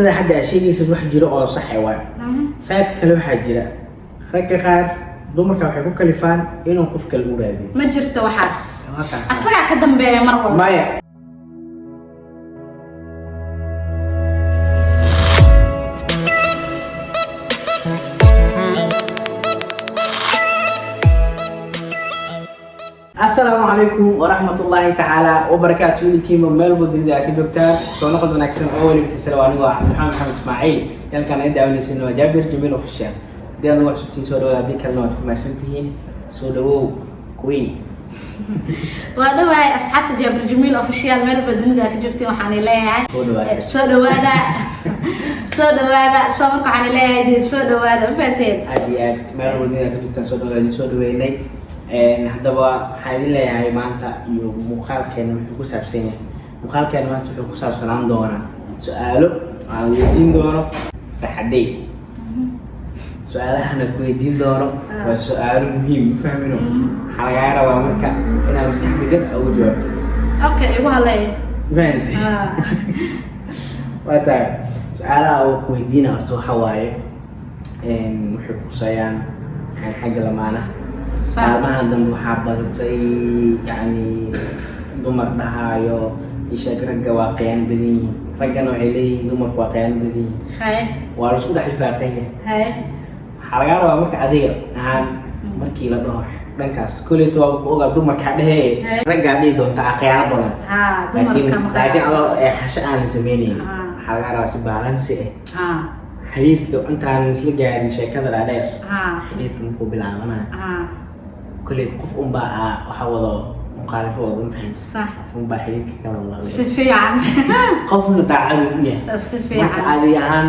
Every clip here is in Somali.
Sida hadda aad sheegaysid wax jiro oo sax ah waay. Side-ka kale waxaa jira ragga qaar dumarka waxay ku kalifaan inuu qof kale u raadiyo. Ma jirto waxaas. Waa kaas. Asagaa ka dambeeya mar walba. Maya. Asalaamu calaykum waraxmatullaahi tacaala wabarakaatu. Wiilkiima meel walba dunida aad ka joogtaan, soo noqod wanaagsan oo weliba xiisale. Waa anigoo ah Cabdiraxmaan Maxamed Ismaaciil. Halkaan ay daawanaysin waa Jaabir Jamiil Official. Haddii aad nagu cusubtihiin, soo dhawaada. Haddii kalena, waad ku mahadsan tihiin. Soo dhawow, queen. Waa dhawahay asxaabta Jaabir Jamiil Official, meel walba dunida aad ka joogtiin waxaan leeyahay Soo dhawaada. Soo dhawaada, soo dhawaada. Soo marka waxaan leeyahay dee soo dhawaada, ma fahanteen? Aad iyo aad, meel walba dunida aad ka joogtaan, soo dhawaada, idin soo dhaweynay. Haddaba waxaan idin leeyahay maanta iyo muuqaalkeena wuxuu ku saabsan yahay, muuqaalkeena maanta wuxuu ku saabsanaan doonaa su-aalo aan weydiin doono Farxadey. Su-aalahana ku weydiin doono waa su-aalo muhiim, ma fahmino? Waxaa lagaa rabaa marka inaad maskax degan ugu jawaabtid. Okay, igu hadlay. Fahanti? Ah. Waa tahay. Su-aalaha uu ku weydiina horta waxa waaye, waxay kuseeyaan yani xagga lamaanaha. Maalmahan dambe waxaa badatay yani dumar dhahaayo isheeg ragga waa qiyaan badan yihiin, raggana waxay leeyihiin dumarku waa qiyaan badan yihiin. Waa la isku dhex lifaaqan yahay. Waxaa lagaa rabaa marka adiga ahaan markii la dhaho dhankaas koleyta waa ku ogaa dumarkaa dhehe, raggaa dhihi doonta aa khiyaano badan. Laakiin dumarka ma laakiin adoo ee xasho aanan sameynaynin, waxaa lagaa rabaa si balance ah xiriirka intaan isla gaarin sheekada dhaadheer, xiriirka markuu bilaabanayo, kolley qof unbaa ah waxa wado mukhaalifo wado, ma fahamtid? Qof unbaa xiriirka kala wada, Si fiican. qofna daacadu u yahay. Si Marka fiican. adi ahaan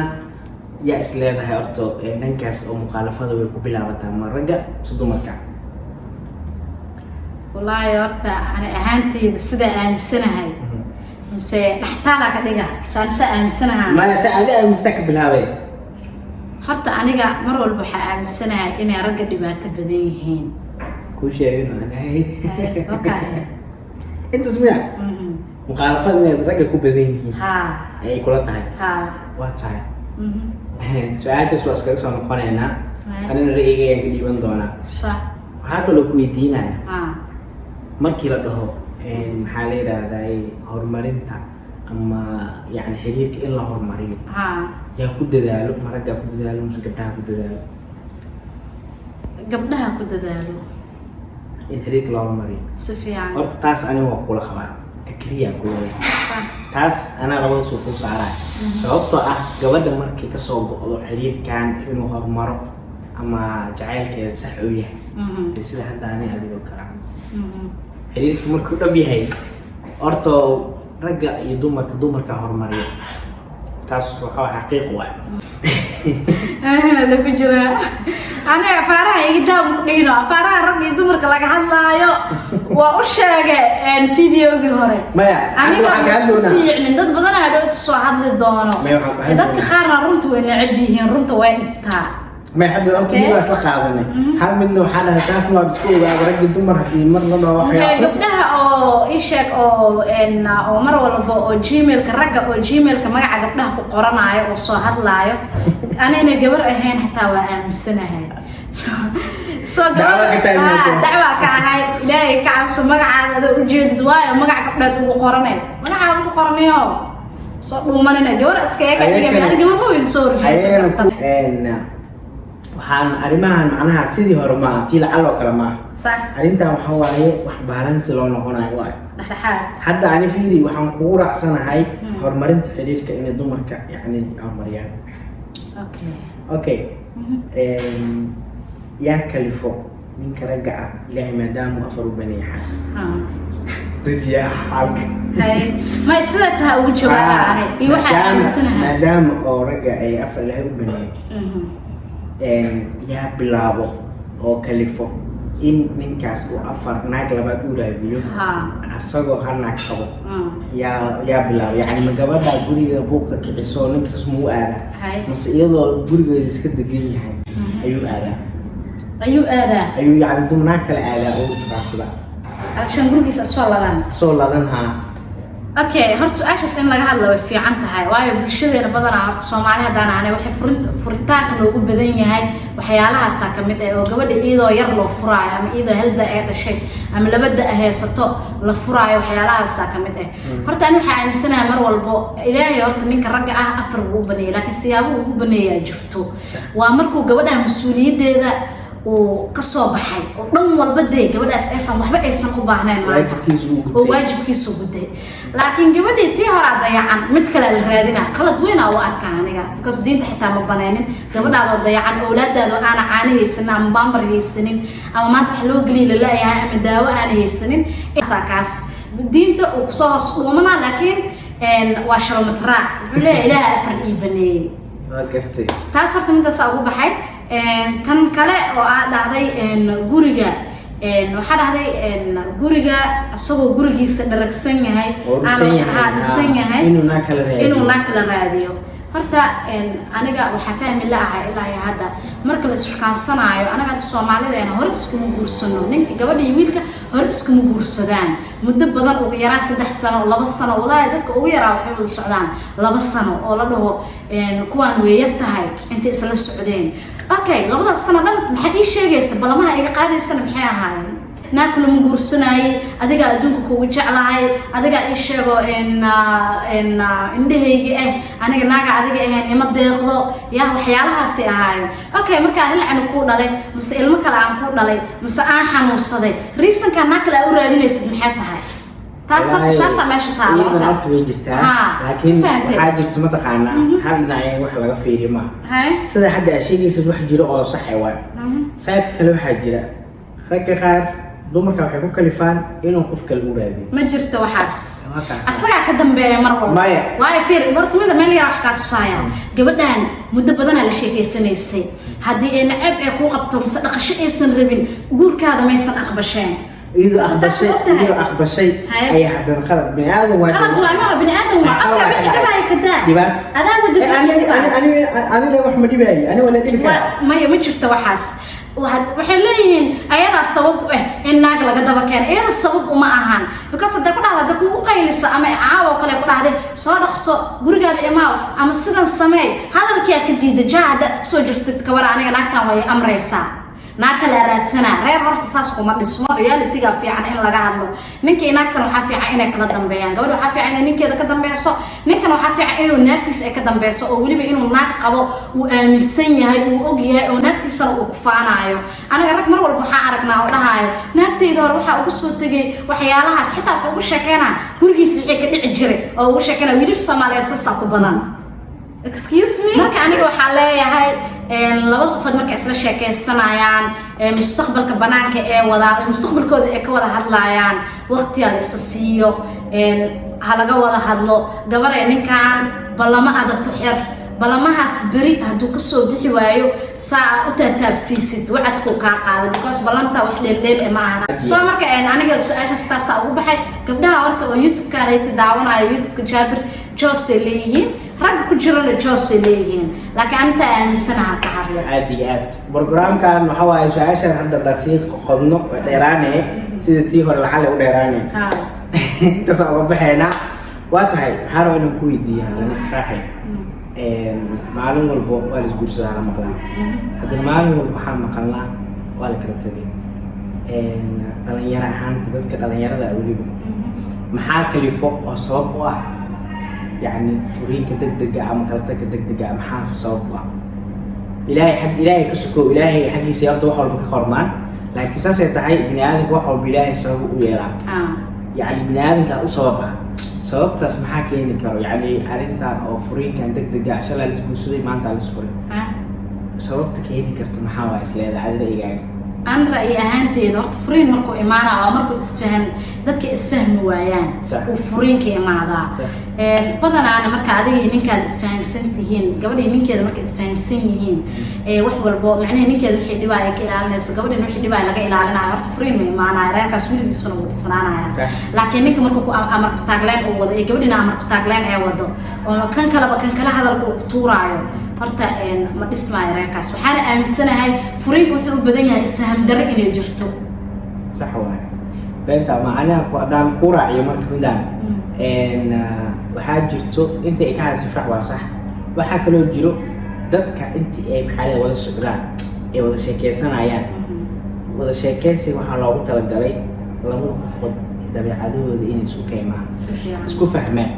yaa is leedahay horta dhankaas oo mukhaalafada way ku bilaabataa, ma ragga mise dumarka? Wallaahi horta ani ahaanteyda sidaa aaminsanahay mise dhaxtaalaa ka dhiga mise ani saa aaminsanaha? Maya, se adi aamista ka bilaabay. Horta aniga mar walba waxaa aaminsanahay inay ragga dhibaato badan yihiin. Kuu sheegin anahay. Okay. Intaas miya? Mukhaalafada inay ragga ku badan yihiin ayay kula tahay? Ha. Waa tahay. Su-aashaas waa iskaga soo noqonaynaa. Anina ra'yiga ayaan ka dhiiban doonaa. Waxaa kaloo ku weydiinaya, markii la dhaho maxaa la yidhaahdaa horumarinta ama yani xiriirka in la horumariyo, yaa ku dadaalo? Ma raggaa ku dadaalo mise gabdhaha ku dadaalo? Gabdhaha ku dadaalo. In xiriirka la horumariyo. Si fiican. Horta taas aniga waa kula qabaa, keliya ku leeyahay. Taas anaa labada suu kuu saaraya, sababtoo ah gabadha markay kasoo go'do xiriirkan inuu horumaro ama jacaylkeeda sax uu yahay, dee sida hadda ani adigoo kale, xiriirka markuu dhab yahay, horta ragga iyo dumarka, dumarka horumariyo. Taas waxa xaqiiq waay. Lagu jiraa aniga afaaraha iga daam ku dhigino, afaaraha rag iyo dumarka laga hadlaayo waa u sheegay videogii hore. Maya, hadda Aniga waxaan ka isku hadlaynaa fiicnin, dad badan aa dhowta soo hadli doono. Maya, waxaan ka hadli Dadka qaarna runta way neceb yihiin, runta way dhibtaa. May, hadda horta Okay. mid waa isla qaadanay, hal midna waxaa dhahay taasna waa isku ogaaba ragga dumar haddii mar la dhaho Okay, waxyaa gabdhaha oo ii sheeg oo oo mar walba oo Gmailka ragga oo Gmailka magaca gabdhaha ku qoranaayo oo soo hadlaayo, anayna gabar ahayn xataa waa aaminsanahay. So Dacwa gabar ka tahay Ah, dacwa ka ahay. Ilaahay ka cabso, magacaada ada ujeedid waayo magaca gabdheed ugu qoranay, magacaada ugu qoranayo soo dhuumanina gabar iska eka dhigay. Ani gabar ma weyga soo horjeesan Ayagana karta. Waxaan arrimahan macnaha sidii hore maaha, tii lacal oo kale maaha. Arrintan waxaa waaye wax balance loo noqonayo waaye. Dhexdhexaad. Hadda ani fiiri, waxaan kugu raacsanahay horumarinta xiriirka inay dumarka yacni horumariyaan. Okay, yaa kalifo ninka ragga ah, Ilaahay maadaama uu afar u baneeyay xaas, dejiyaa xaalka. Hay, ma sida taha ugu jawaaba ani iyo waxaa aaminsanahay. Maadaama oo ragga ay afar Ilaahay u baneeyay, yaa bilaabo oo kalifo in ninkaas uu afar naag labaad u raadiyo asagoo hal naag qabo? Yaa bilaabo? Yacni ma gabadha guriga buuqa kiciso ninkaas muu aadaa, mase iyadoo gurigeeda iska degan yahay ayuu aadaa? Ayuu aadaa. Ayuu yacni dum naag kale aadaa oo juraansadaa? Alshan gurigiisa asoo ladan. Asoo ladan, haa. Okay, horta su-aashaas in laga hadla way fiican tahay, waayo bulshadeena badanaa, horta Soomaali haddaan ahnay, waxay furitaanka noogu badan yahay waxyaalahaasaa kamid ah, oo gabadha iyadoo yar loo furaayo ama iyadoo hal da ee dhashay ama laba da haysato la furaayo. Waxyaalahaasaa kamid ah. Horta ani waxaa aaminsanahay mar walbo Ilaahay horta ninka ragga ah afar buu u baneeyay, laakiin siyaabo uu u baneeyaa jirto. Waa markuu gabadha mas-uuliyaddeeda uu kasoo baxay oo dhan walba dee gabadhaas aysan waxba aysan u baahnayn maanta. Waajibkiisu uu oo gutay. Waajibkiisu gutay, laakiin gabadhii tii horaa dayacan mid kale la raadina, qalad weyn aa u arkaa aniga, because diinta xitaa ma banaynin gabadhaadoo dayacan, owlaadaadoo aana caano haysanin ama baambar haysanin ama maanta wax loo geliya lalayahay ama daawo aana haysanin. Kaas diinta uu kusoo hoos dhuumanaa, laakiin waa shalmatraac. Wuxuu leeyahay, "Ilaaha afar ii baneeyey." Waa gartay. Taas horta midaasaa ugu baxay. Tan kale oo aa dhahday guriga, waxaa dhahday guriga isagoo gurigiisa dharagsan yahay Oo dhisan yahay. Haa, dhisan yahay. Inuu naag kala raadiyo. Inuu naag kala raadiyo. Horta aniga waxaa fahmi la-ahay ilaa iyo hadda, marka la ishukaansanaayo, anaga hadda Soomaalideena hore iskuma guursano. Ninka, gabadha iyo wiilka hore iskuma guursadaan muddo badan, ugu yaraa 3 sano, 2 sano. Walaahi dadka ugu yaraa waxay wada socdaan 2 sano, oo la dhaho kuwaan weeyar tahay intay isla socdeen. Okay, labadaas sano dhan maxaad ii sheegaysa? Balamaha iga qaadaysana maxay ahaayeen? Naag lama guursanaayey, adigaa adduunka kugu jeclahay, adigaa ii sheego indhahaygi ah, aniga naaga adiga ahayn ima deeqdo ya, waxyaalahaasi ahaayeen. Okay, markaa hal canug kuu dhalay mise ilmo kale aan kuu dhalay mise aan xanuunsaday, reasonkaa naag kale aa u raadinaysid maxay tahay? Taas taasaa meesha taala. Iyadan horta way jirtaa. Laakiin fahantay. Waxaa jirta, mataqaanaa, hal dhinac in wax laga fiiriyo maaha. Hay. Sida hadda aad sheegaysid wax jiro oo sax ah waay. Side-ka kale waxaa jira ragga qaar dumarka waxay ku kalifaan inuu qof kale u raadiyo. Ma jirto waxaas. Waa kaas. Asagaa ka dambeeya mar walba. Maya. Waayo fiir, horta mida meel yar wax kaa tusaaya, gabadhan muddo badanaa la sheekeysanaysay. Haddii ay nacab ee kuu qabto mise dhaqasho aysan rabin, guurkaada maysan aqbasheen. Iyadoo aqbashay. Taas ogtahay. Iyadoo aqbashay Haye. ayaa haddana qalad bini aadam waa. Qalad waa ma bini aadam waa. Qalad okay waa wixii ka dhacay. dhibaya kadaa. Dhibaato. Adaa wadada. Aniga wax ma dhibaayo, aniga waa la dhibi karaa. Maya, ma jirto waxaas. Waxay leeyihiin ayadaa sabab u ah in naag laga daba keeno. Iyada sabab uma ahan, because hadday ku dhahda, hadday kugu qayliso ama caawa oo kale ku dhahday, "Soo dhaqso gurigaada imaaw" ama "Sidan sameey," hadalkiyaa ka diida jaa. Haddaa iska soo jirtid kabar, "Aniga naagtan way amraysaa, naag kalaa raadsanaa." Reer horta saas kuma dhismo. Realityga fiican in laga hadlo. Ninka iyo naagtan waxaa fiican inay kala dambeeyaan. Gabadha waxaa fiican inay ninkeeda ka dambeyso, ninkan waxaa fiican inuu naagtiisa ay ka dambeyso, oo weliba inuu naag qabo uu aaminsan yahay, uu og yahay, oo naagtiisana uu ku faanaayo. Anaga rag mar walba waxaa aragnaa oo dhahaayo, "Naagtayda hore waxaa ugu soo tegay waxyaalahaas." Xitaa wuxuu ugu sheekeynaa gurigiisa wixii ka dhici jiray oo ugu sheekeynaa. Wiilasha Soomaaliyeed saasaa ku badan. Excuse me, marka aniga waxaa leeyahay labada qofood markay isla sheekaysanayaan mustaqbalka banaanka ee wadaa, mustaqbalkooda ay ka wada hadlaayaan, waqtiga la isa siiyo, ha laga wada hadlo. Gabaree, ninkan ballamo adag ku xir. Ballamahaas beri hadduu kasoo bixi waayo, saa aa u taataabsiisid wacadkuu kaa qaada, because ballanta wax dheeldheel eh ma ahan. Soo marka aniga su-aashaas taasaa ugu baxay. Gabdhaha horta oo YouTube-ka anayta daawanayo, YouTube-ka Jaabir Jose leeyihiin, ragga ku jirana Jose leeyihiin, laakiin anta aaminsanaha ka hadla. Aad iyo aad. Programkan waxa waaye, su-aashan hadda lasii qodno waa dheeraane, sida tii hore lacale u dheeraane. Intaasaan uga baxaynaa. Waa tahay, waxaa rabaa inaan ku weydiiyo haddana, raaxay, maalin walbo waa la isguursadaa la maqlaa, haddana maalin walba waxaa maqalnaa waa la kala tegay. Dhalinyaro ahaanta, dadka dhalinyarada ah weliba, maxaa kalifo oo sabab u ah, yacni furiinka degdega ama kala tagga degdega ah? Maxaa sabab u ah? Ilaahay xag Ilaahay ka sokow, Ilaahay xaggiisa horta wax walba ka qormaan, laakiin saasay tahay bini aadamka wax walba Ilaahay sabab u yeelaa. Yacni bini aadamka u sabab ah. Sababtaas maxaa keeni karo, yacni arrintan oo furiinkan degdega ah? Shalay la isguursaday, maanta la isfuray. Sababta keeni karta maxaa waa isleedahay adi ra'yigaaga? An ra'yi ahaanteeda, horta furiin markuu imaanaa waa markuu isfahan, dadka isfahmi waayaan uu furiinka imaadaa. Badanaana marka adiga iyo ninkaad isfahansan tihiin, gabadha iyo ninkeeda marka isfahansan yihiin, wax walbo macnaha ninkeeda wixii dhibaaya ka ilaalinayso, gabadhina wixii dhibaaya laga ilaalinayo, horta furiin ma imaanayo, reerkaas weligiisuna wuu dhisnaanaya. Laakiin ninka markuu ku amar ku taagleen uu wado iyo gabadhina amar ku taagleen ee wado, oo kan kaleba kan kale hadalka uu ku tuuraayo, horta ma dhismaayo reerkaas. Waxaana aaminsanahay furiinka wuxuu u badan yahay isfaham darre inay jirto. Sax waay, beenta macnaha ku haddaan ku raaciyo marka midaan. Waxaa jirto inta ay ka hadashay Farax waa sax. Waxaa kaloo jiro dadka intii ay, maxaa la, wada socdaan ay wada sheekeysanayaan. Wada sheekeysiga waxaa loogu talagalay labada qofood dabeecadahooda inay isku keenaan, Si fiican. isku fahmaan,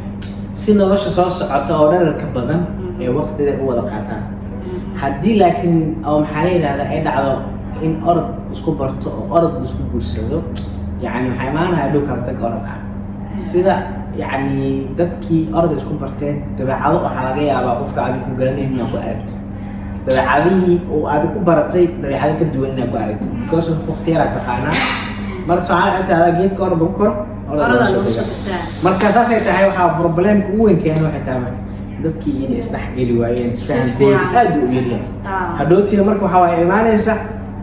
si nolosha soo socota oo dherarka badan ee waqtida u wada qaataan. Haddii laakiin oo, maxaa la yidhahdaa, ay dhacdo in orod isku barto oo orod isku guursado, yacni waxaa imaanaya dhow kala tag orod ah. Sida yacni dadkii orod isku barteen, dabeecado waxaa laga yaabaa qofka aadi ku garanayn inaad ku aragtid, dabeecadihii uu aadi ku baratay dabeecado ka duwan inaad ku aragtid, because of waqti yaraa taqaanaa. Marka Soomaali waxay tidahdaa, geedka orod lagu koro, orod Orodaa lagu lagu soo soo degaa. degtaa. Marka saasay tahay, waxaa problemka ugu weyn keena waxay tahay marka dadkii inay isdhexgeli waayeen, isfahankooda fiican. aad u yaryahay. Hadhowtiina marka waxaa waaye imaanaysa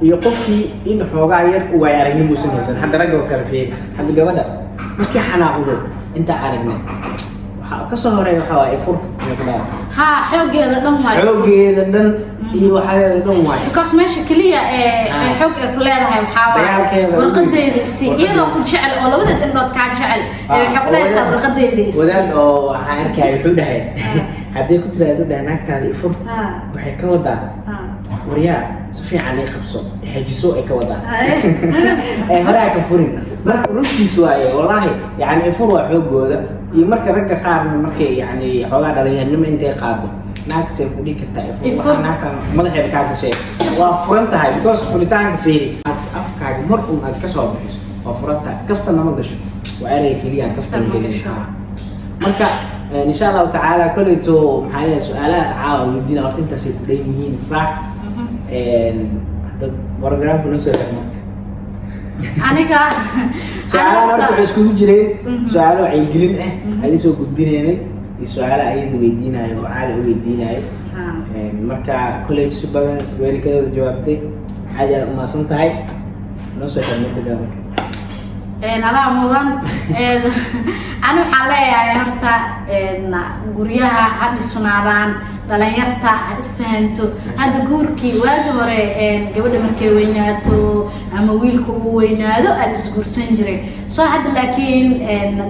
iyo qofkii in xoogaa yar u waaya aragnimo uusan haysan. Hadda ragga oo kale fiiri, hadda gabadha markii xanaaqdo, intaa aragnay, waxaa kasoo horeeya waxaa waaye fur inay ku dhaco. Haa, xoogeeda dhan waay. Xoogeeda dhan iyo waxadeeda dhan waaye. Because meesha keliya ee ee xoog ay ku leedahay waxaa waaye Dagaalkeeda. warqadeeda isi. Warqadeeda. Iyadoo ku jecel oo labada indhood kaa jecel ee waxay ku dhahaysaa warqadeeda isi. Wadaad oo waxaan arkaya wuxuu dhahay, haddii ku tiraahdo, dhahay naagtaada ifur, waxay ka wadaa, waryaa, si fiican ii qabso, xejiso ay ka wadaa, ee hore ha ka furin. Marka runtiis waaye, wallaahi, yani ifur waa xoogooda. Iyo marka ragga qaarna markay yani xoogaa dhalinyaranimo intay qaado, naagtasay ku dhihi kartaa ifur. Ifur. Waxaa naagtan madaxeeda kaa gashay, waa furan tahay, because furitaanka fiiri, aad afkaaga mar un aad kasoo bixiso waa furan tahay. Kaftan lama gasho, waa ereyga keliya aan kaftan Kaftan ma gelin. gasho. Marka insha Allahu tacaala, koleyto maxaa yeelay su-aalahaas caawa weydiina horta intaasay ku dhan yihiin. Farax, hadda programka noo soo xirno. Aniga Su-aalahan horta waxay iskugu jireen su-aalo wacyigelin ah ayay soo gudbinaynay iyo su-aalo ayada weydiinayo oo caali u weydiinayo. Marka koley si badan weerikadooda jawaabtay, aad aad umahadsan tahay. Noo soo xirno marka marka. Adaa mudan. Ani waxaan leeyahay horta guryaha ha dhisnaadaan, dhalinyarta ha isfahanto. Hadda guurkii waagi hore, gabadha markay weynaato ama wiilka uu weynaado aan isguursan jiray. Soo hadda laakiin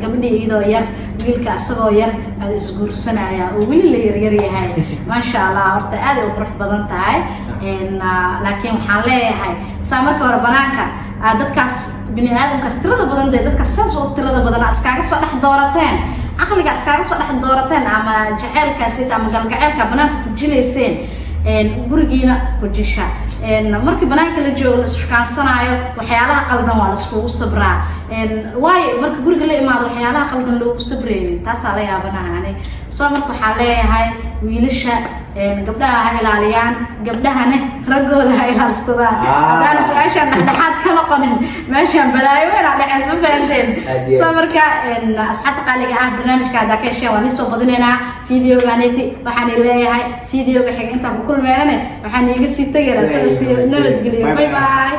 gabadhii iyadoo yar, wiilka asagoo yar aan isguursanaya oo weli la yaryar yahay. Maasha Allah, horta aad ay u qurux badan tahay. Laakiin waxaan leeyahay, saa marka hore banaanka dadkaas bini aadamkaas tirada badan dee, dadkaas saas u tirada badan iskaaga soo dhex doorateen, caqliga iskaaga soo dhex doorateen ama jaceylkaasi ama galgaceylka banaanka ku jilayseen, gurigiina ku jisha. Markii banaanka la joogo la isfukaansanaayo, waxyaalaha qaldan waa la iskugu sabraa. Waayo marka guriga la imaado waxyaalaha qaldan loogu sabreynin, taasaa la yaabanaha ani. Soo marka waxaan leeyahay, wiilasha gabdhaha ha ilaaliyaan, gabdhahana raggooda ha ilaalsadaan. Haddaan su-aashaan dhexdhexaad ka noqonin, meeshaan balaayo weyn aa dhaceys, ma fahanteen? Soo marka asxaabta qaaliga ah, barnaamijka haddaa ka hesheen waan isoo badinaynaa videoganeti. Waxaan leeyahay, videoga xiga intaan ku kulmeynane, waxaan iiga sii tegaynaa sidaas iyo nabadgelyo. Bye bye.